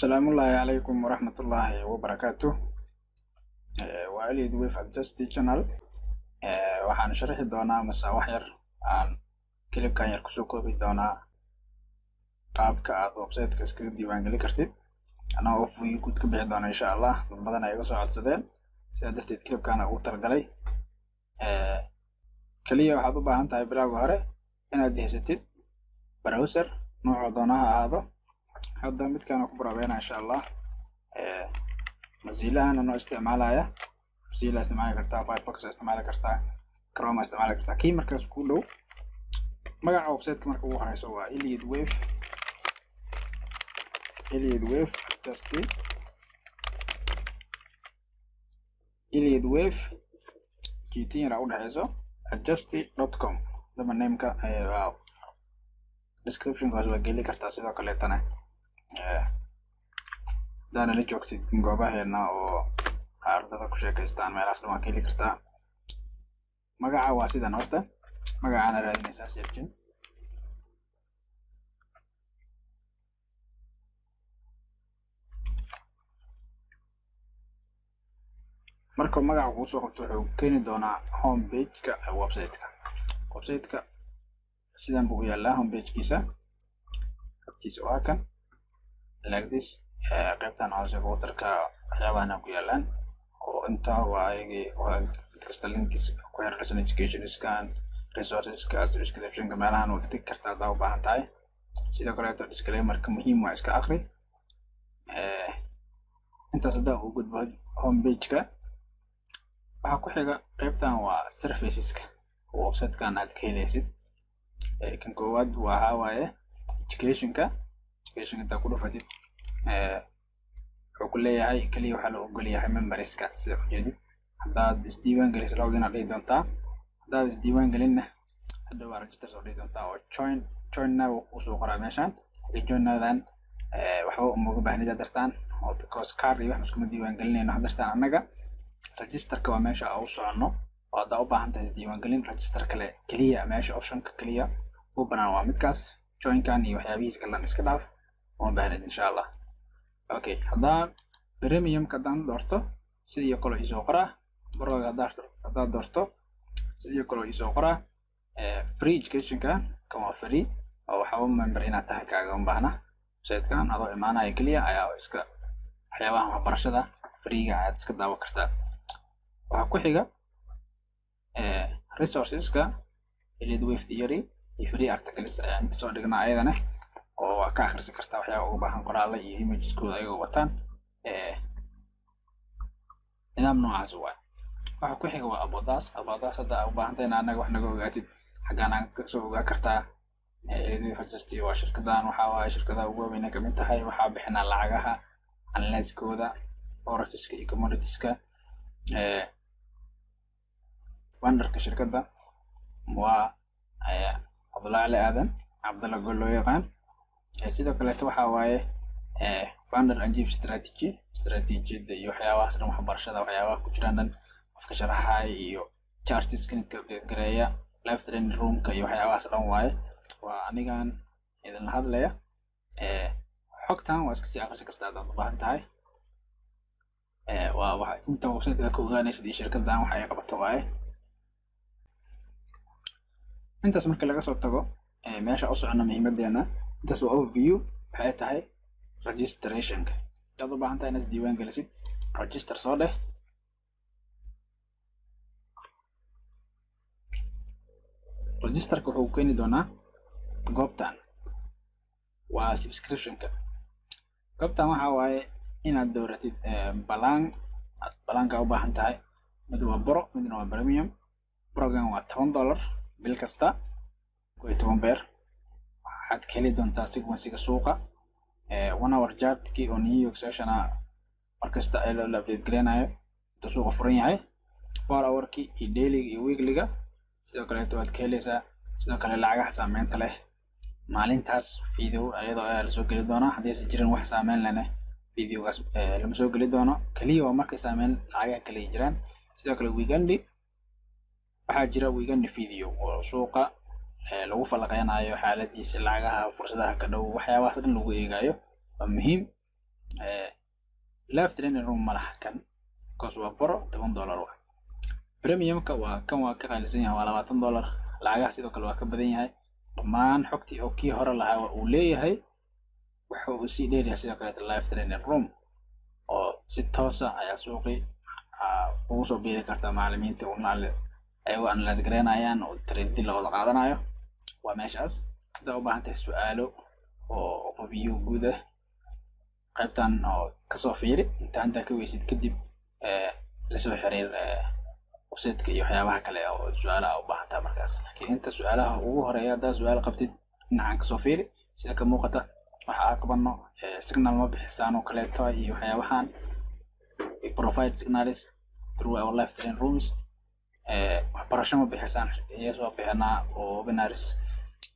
Asalaamullaahi calaykum waraxmatullaahi wabarakaatu. Waa Elliot Wave Adjust Channel. Waxaan sharxi doonaa mase wax yar aan clipkan yar kusoo koobi doonaa qaabka aad website-ka iskaga diiwaangelin kartid. Anagoo overview guud ka bixi doona insha Allah. Dad badan ay iga soo codsadeen, sidaa darteed clipkan ugu talagalay. Kaliya waxaad u baahan tahay bilowga hore inaad haysatid browser nooca doona ha ahaado. Hadda midkaan ku baraabeynaa insha Allah. Mozilla-han noo isticmaalaya. Mozilla isticmaali kartaa, Firefox isticmaali kartaa, Chrome isticmaali kartaa. Kii markaas ku dhow. Magaca website-ka marka ugu horeyso waa Elliot Wave. Elliot Wave Adjust. Elliot Wave GT yar u dhaxayso adjust.com. Dama name-ka waa description-kaas waa geli kartaa sidoo kaleetana. Hadaana la joogtid goobaheena oo ardada ku sheekaystaan meelahaas dhan waa ka heli kartaa. Magaca waa sidan horta. Magacaana raadinaysaa searching. Marka magaca kuu soo qabto wuxuu keeni doonaa home page-ka website-ka. Website-ka sidan buu u yaalaa home page-kiisa. Habtiisa waa kan. Like this. Qaybtan hoose footer-ka waxyaabahan ku yaalaan oo inta waa ayagii waa mid kasta linkiis ku xiriirsan education-skan, resources-ka, subscription-ka meelahan waa ka tegi kartaa haddaa u baahan tahay. Sidoo kaleeto disclaimer-ka muhiim waa iska akhri. Intaas haddaa u gudbo home page-ka waxaa ku xiga qaybtan waa services-ka oo website-kan aad ka helaysid. Kan koowaad waxaa waaye education-ka. Education intaa ku dhufatid wuxuu ku leeyahay kaliya waxaa la ogol yahay memberska sida ujeedid. Haddaad isdiiwaan geliso login aad dhihi doontaa. Haddaad isdiiwaan gelinna hadhow waa register soo dhihi doontaa oo join now wuu kuu soo qoraa meeshaan. Laakiin join now-dan waxba uma baahnid hadartaan oo because card iyo wax iskuma diiwaan gelinayno hadartaan annaga. Register-ka waa meesha aan u soconno oo haddaa u baahan tahay diiwaangelin register kale kaliya meesha option-ka kaliya u banaan waa midkaas. Join-kan iyo waxyaabihiisa kalena iska dhaaf, uma baahnid insha Allah. Okay, haddaa premium-ka haddaan doorto sidii kale ii soo qoraa. Pro-ga haddaad doorto sidii kale ii soo qoraa. Free education-ka kan waa free oo waxba member inaad tahay kaagama baahna. Website-kan adoo imaanaya kaliya ayaa iska waxyaabaha waxbarashada free-ga aad iska daawan kartaa. Waxaa ku xiga resources-ka Elliot Wave Theory iyo free articles ayaan inta soo dhignaa ayadana oo waa ka akhrisan kartaa waxyaaba uga baahan qoraale iyo images-kooda ayagoo wataan. Nidaam noocaas waay. Waxa ku xiga waa About Us. About Us hadda u baahan tahay in annaga wax naga ogaatid xaggaan aan ka soo ogaa kartaa. Elliot Wave Adjust waa shirkadan waxaa waaye shirkadaha ugu waaweyn ay ka mid tahay. Waxaa bixinaa lacagaha analysis-kooda, forex-ka iyo commodities-ka. Founder-ka shirkadda waa Cabdullaahi Cali Aadan, Cabdulla Gol loo yaqaan. Sidoo kaleeto waxaa waaye founder and chief strategy, strategiyada iyo waxyaabahaas dhan waxbarashada waxyaabaha ku jiraan dhan qofka sharaxaya iyo charts-ka midka update gareeya, live training room-ka iyo waxyaabahaas dhan waaye. Waa anigan idinla hadlaya. Xogtan waa iska sii akhrisan kartaa haddaad u baahan tahay. Waa waxa inta website-ka ka ogaanaysid iyo shirkaddan waxa ay qabato waaye. Intaas marka laga soo tago meesha u socono muhiimadeena intaas waa overview. Waxay tahay registration-ka. Haddaad u baahan tahay inaad isdiiwaan gelisid register soo dheh. Register-ka wuxuu keeni doonaa goobtan waa subscription-ka. Goobtan waxaa waaye inaad dooratid balaan aad balaanka u baahan tahay. Mid waa pro, midna waa premium. Program waa $10 bil kasta, 11 beer. Waxaad ka heli doontaa sequence-ga suuqa, 1 hour chart-kii oo New York session ah markasta ay la update gareynayo inta suuqa furan yahay, 4 hour-kii iyo daily-ga iyo weekly-ga. Sidoo kaleeto waad ka helaysaa sidoo kale lacagaha saameynta leh maalintaas video ayadoo ayaa lasoo geli doonaa. Haddii aysan jirin wax saameyn lehna videogaas lama soo geli doono. Kaliya waa markay saameyn lacagaha kale jiraan. Sidoo kale weekendi waxaa jira weekend video oo suuqa lagu falaqeynayo xaaladiisa lacagaha, fursadaha ka dhow, waxyaabahaas dhan lagu eegayo waa muhiim. Live training room ma laha kan, because waa Pro, $10 waa. Premiumka waa kan, waa ka qaalisan yahay, waa $20. Lacagaha sidoo kale waa ka badan yahay. Dhammaan xogtii oo kii hore lahaa waa uu leeyahay. Waxa uu sii dheeryahay sidoo kaleeto live training room, oo si toosa ayaa suuqii ugu soo biiri kartaa, macallimiinta ayagoo analyze gareynayaan oo trade la wada qaadanayo. Waa meeshaas. Haddaa u baahan tahay su-aalo oo overview guud ah, qaybtan oo kasoo fiiri. Intaa ka weysid kadib lasoo xiriir website-ka iyo waxyaabaha kale oo su-aalaha u baahan tahay markaas. Laakiin inta su-aalaha ugu horeeya, haddaa su-aal qabtid, dhinacan kasoo fiiri. Sida ka muuqata, waxa aan qabano, signal ma bixisaan oo kaleeto iyo waxyaabahan. We provide signals through our live training rooms. Waxbarasho ma bixisaan? Yes, waa bixinaa, oo webinars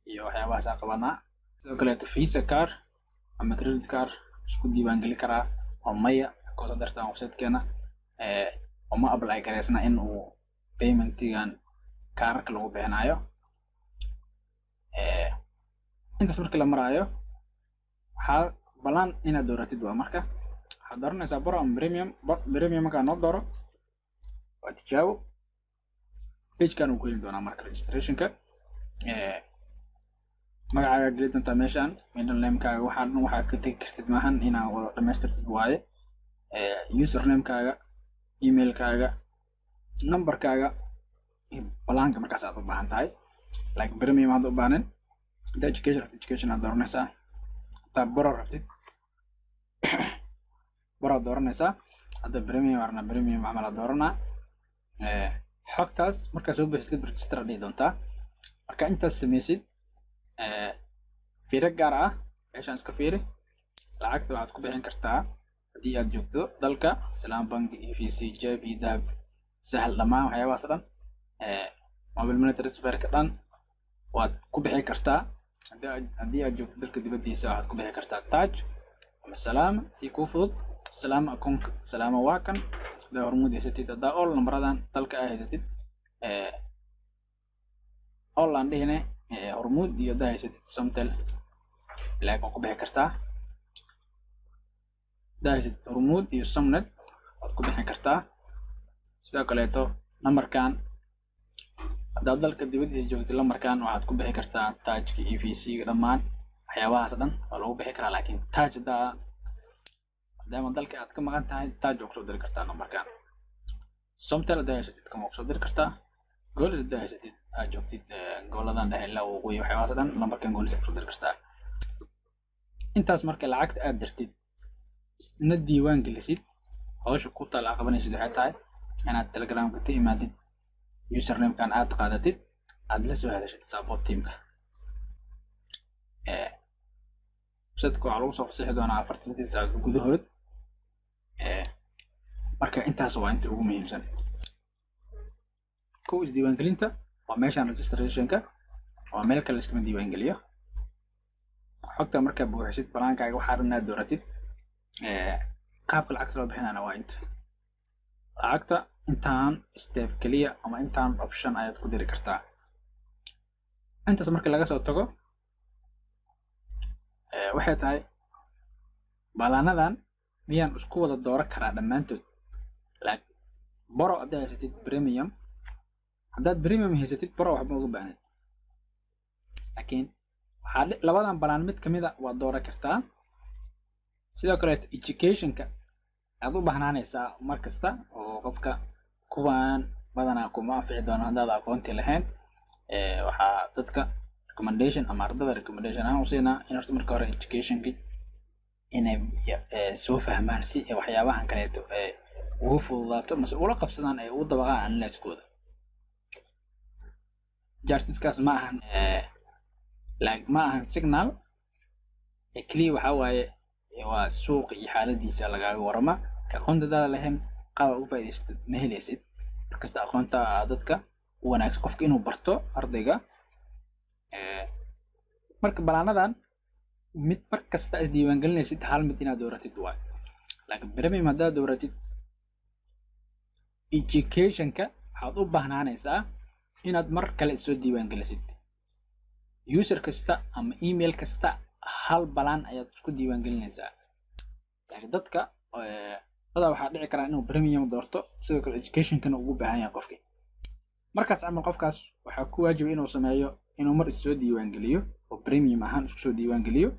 iyo waxyaabahaas aan qabanaa. Sidoo kaleeto Visa card ama credit card isku diiwaangeli karaa oo maya, because dartaan website-keena uma apply gareysna in uu paymentigan kaararka lagu bixinayo. Intaas markii la maraayo, waxaa balan inaad dooratid. Waa marka waxaad dooranaysaa Pro ama Premium. Premium markaa noo dooro, waa tijaabo. Pagekan uu ku heli doonaa. Marka registrationka magacaaga geli doontaa meeshan, middle namekaaga, waxaa dhan waxaa ka tegi kartid maahan, inaad wada dhamaystirtid waaye. Usernamekaaga, emailkaaga, numberkaaga iyo planka markaas aad u baahan tahay. Like Premium hadda u baahnin. Haddaa education rabtid, education aad dooranaysaa. Haddaa Pro rabtid, Pro aad dooranaysaa. Hadda Premium arna, Premium camal aad dooranaa. Xogtaas markaa soo bixisid kadib, register aad dhihi doontaa. Marka intaas sameysid, fiiro gaar ah meeshaan iska fiiri. Lacagta waxaad ku bixin kartaa, haddii aad joogto dalka, Salaam Bank, EVC, Jeeb iyo Dahab, Sahal, dhammaan waxyaabahaas dhan, mobile money transferka dhan waad ku bixi kartaa. Haddii aad joogto dalka dibaddiisa, waxaad ku bixi kartaa Taaj ama Salaama, tii kuu fudud. Salaama akoonka Salaama waa kan. Haddaa Hormuud haysatid, haddaa all nambaradan dalka aa haysatid, all aan dhihine, Hormuud iyo haddaa haysatid Somtel, lacag waad ku bixi kartaa. Haddaa haysatid Hormuud iyo Somnet, waad ku bixin kartaa. Sidoo kaleeto nambarkan, haddaad dalka dibaddiisa joogtid, lambarkan waxaad ku bixi kartaa Taajka, EVC ga, dhammaan waxyaabahaas dhan waa lagu bixi karaa. Laakiin Taaj haddaa, maadaama dalka aad ka maqan tahay, Taaj waa kusoo diri kartaa nambarkan. Somtel haddaa haysatid, kan waa kusoo diri kartaa. Golis haddaa haysatid, aad joogtid goboladan dhexe ilaa waqooyi, waxyaabahaas dhan, lambarkan Golis aad kusoo diri kartaa. Intaas marka lacagta aad dirtid, isna diiwaan gelisid, hawsha ku taal aa qabanaysid waxay tahay inaad Telegramka ka imaadid, usernamekan aad qaadatid, aad la soo hadashid support teamka. Websiteka waxaa lagu soo fasixi doonaa 48 saac gudahood. Marka intaas waa inta ugu muhiimsan. Kow, isdiiwaangelinta waa meeshaan, registrationka waa meel kale iskama diiwaangeliyo. Xogta markaa buuxisid, plankaaga waxaa dhan aad dooratid, qaabka lacagta loo bixinana waa inta. Lacagta intaan step keliya ama intaan option ayaad ku diri kartaa. Intaas marka laga soo tago, waxay tahay planadan miyaan isku wada dooran karaa dhammaantood? Like Pro haddaad haysatid, Premium, haddaad Premium haysatid, Pro waxba uga baahnayd. Laakiin waxaa labadan plan mid kamid a waad dooran kartaa. Sidoo kaleeto educationka aad u bahnaanaysaa mar kasta oo qofka kuwaan badanaa kuma anfici doono haddaad aqoonti lahayn. Waxaa dadka recommendation ama ardada recommendation aan u siinaa in horta marka hore educationki inay soo fahmaan, si ay waxyaabahan kaleeto ugu fududaato mase ula qabsadaan, ay ugu dabaqaan analysiskooda. Chartiskaas ma ahan, like ma ahan signal keliya. Waxaa waaye waa suuq iyo xaaladiisa lagaaga warama. Ka aqoontadaada lahayn, qaab ugu faa'iidaysatid ma helaysid. Markasta aqoonta dadka u wanaagsan qofka inuu barto, ardayga. Marka planadan mid mar kasta is diiwaangelinaysid, hal mid inaad dooratid waay. Laakiin Premium haddaad dooratid, educationka waxaad u baahnaanaysaa inaad mar kale isoo diiwaangelisid. User kasta ama email kasta hal plan ayaad isku diiwaangelinaysaa. Laakiin dadka badaa waxaa dhici karaa inuu premium doorto, sidoo kale educationkana ugu baahan yahay qofkii. Markaas camal qofkaas waxaa ku waajiba inuu sameeyo inuu mar issoo diiwaangeliyo oo premium ahaan isku soo diiwaangeliyo,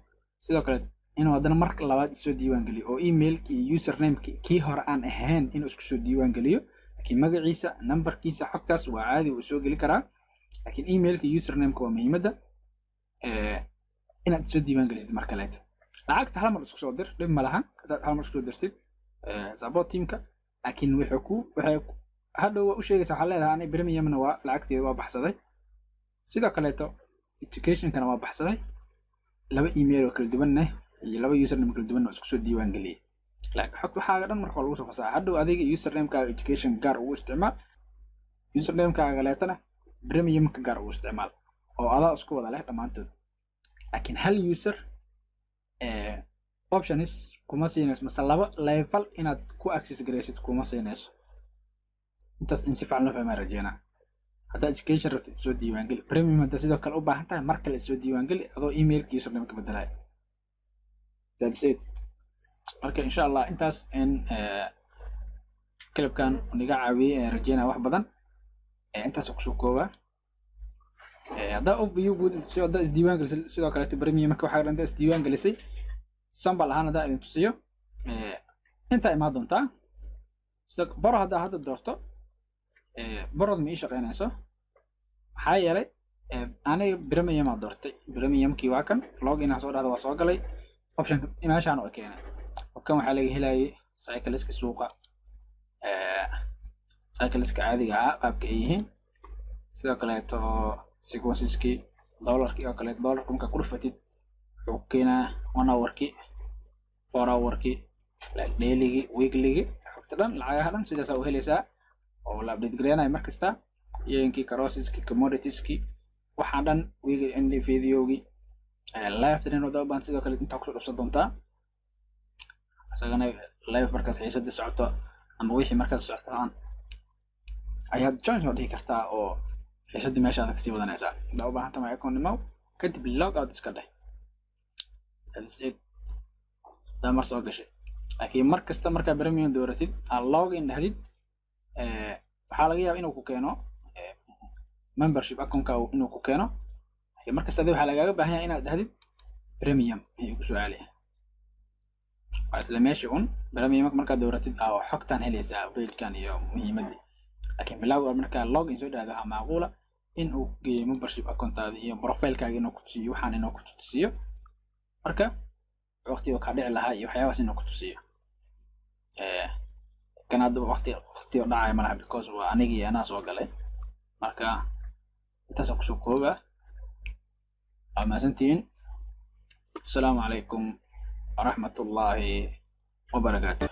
sidoo kale inuu haddana mar labaad isoo diiwaangeliyo oo emailkii iyo usernameki kii hore aan ahayn inuu isku soo diiwaangeliyo. Laakiin magaciisa, numberkiisa, xogtaas waa caadi, wuu soo geli karaa, laakiin emailka iyo usernameka waa muhiimadda inaad isoo diiwaangelisid. Mar kaleeto lacagta hal mar isku soo dir, dhib ma lahan haddaad hal mar isku soo dirtid support teamka, laakiin wuxuu ku waxay hadhow waa u sheegaysaa, waxaa leedahay ani premiumna waa lacagteeda waa baxsaday, sidoo kaleeto educationkana waa baxsaday, laba email oo kala duwanna iyo laba username kala duwanna waa isku soo diiwaangeliyey. Laakiin xog waxaaga dhan marka waa lagu soo fasaxa. Hadhow adiga usernamekaaga education gaar ugu isticmaal, usernamekaaga kaleetana premiumka gaar ugu isticmaal, oo adaa isku wada leh dhammaantood. Laakiin hal user options kuma siinayso, mase laba level inaad ku access garaysid kuma siinayso. Intaas in si fiican loo fahmaa rajeynaa. Haddaa education rabtid, soo diiwaangeli premium. Haddaa sidoo kale u baahan tahay, mar kale soo diiwaangeli adoo emailka username ka bedelaya. That's it. Marka insha Allah intaas in clipkan niga caawiyey ayaan rajeynaya wax badan. Intaas kusoo koobaa. Haddaa overview guud, haddaa isdiiwaan gelisay, sidoo kaleeto premium marka waxaa dhan isdiiwaan gelisay, sample ahaan haddaa idin tusiyo, intaa imaan doontaa. Sidoo baro haddaa hadda doorto, barod ma ii shaqeynayso, maxaa yeelay aniga premium aa doortay. Premiumkii waa kan, login aan soo dhahda, waa soo galay, option meeshaan oo keenay. Kan waxaa laga helayay cycleska suuqa, cycleska caadiga ahaa qaabka ay yihiin, sidoo kaleeto sequenceski dollarkii oo kaleeto. Dollarka markaa ku dhufatid wuxuu ku keenaa 1 hourkii, 4 hourkii, like dailygii, weeklygii, xogta dhan, lacagaha dhan sidaasaa u helaysaa oo la update gareynayo mar kasta. Yenkii, crosseski, commoditieski, waxaan dhan, weekly end videogii, live trading wada u baahan, sidoo kale intaa kusoo dhufsan doontaa isagana live. Markaas xiisadii socoto ama wixii markaas socdaan ayaad join soo dhihi kartaa oo xiisadii meeshaada kasii wadanaysaa. Haddaa u baahan tahay account nimo, kadib log out iska dheh. That's it. Haddaa mar soo gashay, laakiin mar kasta markaa premium dooratid aad login dhahdid, waxaa laga yaabaa inuu ku keeno membership accountka inuu ku keeno, laakiin mar kasta adiga waxaa lagaaga baahan yahay inaad dhahdid premium ayuu ku soo celiya. Waa isla meeshii un. Premium markaad dooratid aa xogtaan helaysaa, pagekan iyo muhiimadii. Laakiin bilowga markaa login soo dhahdo, waxaa macquula in uu geeyo membership accountaada iyo profilekaaga inuu ku tusiyo, waxaan inuu ku tusiyo, marka waqtiga kaa dhici lahaa iyo waxyaabahaas inuu ku tusiyo. Kan hadda waqti dhacaya malaha, because waa anigii anaa soo galay. Marka intaasaan kusoo koobaa. Waa mahadsantihiin. Asalaamu calaykum waraxmatullaahi wabarakaatu.